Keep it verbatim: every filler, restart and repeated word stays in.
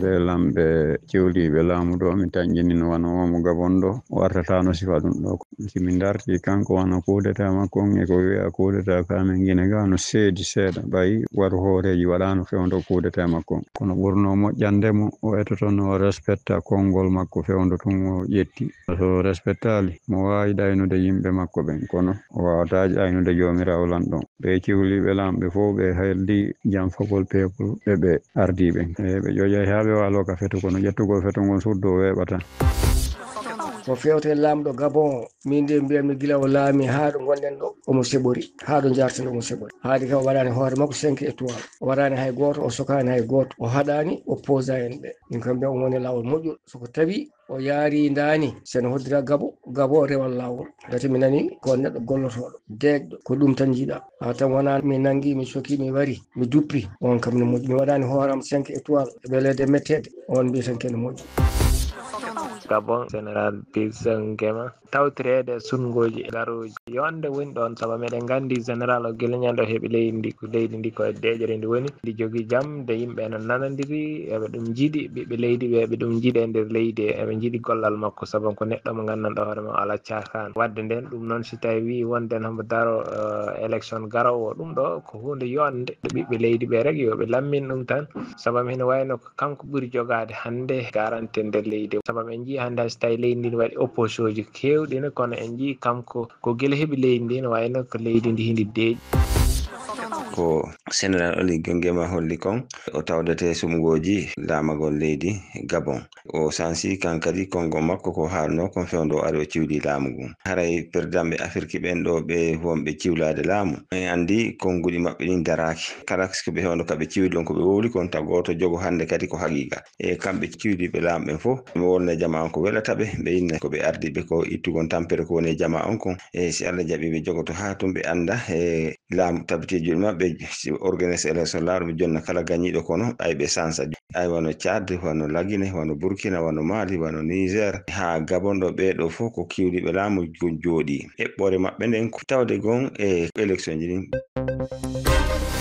Ɓe lamɓe cewliiɓe laamu ɗo, mi taƴƴinino wano oo mo Gabon ɗo, o artataano sifa ɗum ɗo. Si min dartii kanko wano kudeta makko on, e ko wi'a kudeta ka men Gine ga no seedi seeɗa, ɓay waru hooreeji waɗaano fewndo kudeta makko on. Kono ɓurno moƴƴande mo, o etotono o respecta konngol makko fewndo tun o ƴetti. So o respectaali, mo waawi ɗaynude yimɓe makko ɓen, kono o waawataa ɗaynude Joomiraawo Lanɗo on. Ɓe cewliiɓe laamu ɓe fow ɓe heldi janfagol peuple ɓe ɓe ardii ɓen. E ɓe ƴoƴay haa ɓe waaloo ka feto, kono ƴettugol feto ngon suddu o weeɓataa. Ko fewte laamɗo Gabon o, min de mbiyatmi gila o laami haa ɗo ngonɗen ɗo, omo seɓori, haa ɗo njaarten ɗo omo seɓori. Haadi kam o waɗaani hoore makko cinq étoiles. O waɗaani hay gooto, o sokaani hay gooto. O haɗaani opposant en ɓe. Min kam mbiyan omo woni laawol moƴƴol. So ko tawi o yaari ndaani, sene hoddira Gabo, Gabo o rewal laawol. Ngati mi nani ko neɗɗo gollotooɗo, deeƴɗo, ko ɗum tan njiɗa. Haa tan wonaa mi nangi, mi soki, mi wari, mi duppi. On kam no moƴƴi. Mi waɗaani hooram cinq étoiles, e ɓeleede metteede. On mbiyaten ko no moƴƴi. Gabon, Général Bizangema. Tawtoreede sunnguuji garooji yonde woni ɗon, sabu meɗen nganndi général o gila ñande o heɓi leydi ndi, ko leydi ndi ko e deeƴere ndi woni, ndi jogii jam, de yimɓe ene nanondiri, eɓe ɗum njiɗi, ɓiɓɓe leydi ɓe eɓe ɗum njiɗi e nder leydi, eɓe njiɗi gollal makko, sabu ko neɗɗo mo nganndanɗo hoore mum alaa caakaan. Waɗde nden ɗum noon, si tawi wii wonde homo daro, eh, élection garoowo, ɗum ɗo ko huunde yonde, ɓiɓɓe leydi ɓe rek yo ɓe lammin ɗum tan, sabu hino wayno ko kanko ɓuri jogaade hannde garanti e nder leydi. Sabu en njii hannde hay so tawi leydi ndi ne waɗi opposition ji keewɗi ne, kono en njii kanko ko gila heɓi leydi ndi, ne wayno ko leydi ndi hindi deeƴi. Ko Général Oli Nguema holli kon, o tawdete sumgooji laamagol leydi Gabon. O sansi kan kadi konngol makko ko haalno kon fewndo o ari o ciwdi laamu ngun. Haray perdanɓe Afirki ɓen ɗo ɓe wonɓe ciwlaade laamu, en anndi konnguɗi maɓɓe ɗin daraaki. Kala ko ɓe hewndo ka ɓe ciwdi on ko ɓe wowli kon, ta gooto jogo hannde kadi ko haqiiqa. E kamɓe ciwdiiɓe laamu ɓen fof, ɓe wolna jama on ko welata ɓe, ɓe inna ko ɓe ardi ɓe ko ittugol tampere ko woni e jama on kon. E si Allah jaɓi ɓe jogoto haa tun ɓe annda e laamu tabiti juuɗe maɓɓe, si organise élection laaɗo ɓe jonna kala gañiiɗo kono ay ɓe sansa. Ay wano Tchad, wano Lagine, wano Burkina, wano Mali, wano Niger, haa Gabon ɗo ɓee ɗo fof ko kiwdiiɓe laamu gon jooɗii. Eɓɓoore maɓɓe nden ko tawde gon e élection ji ɗin.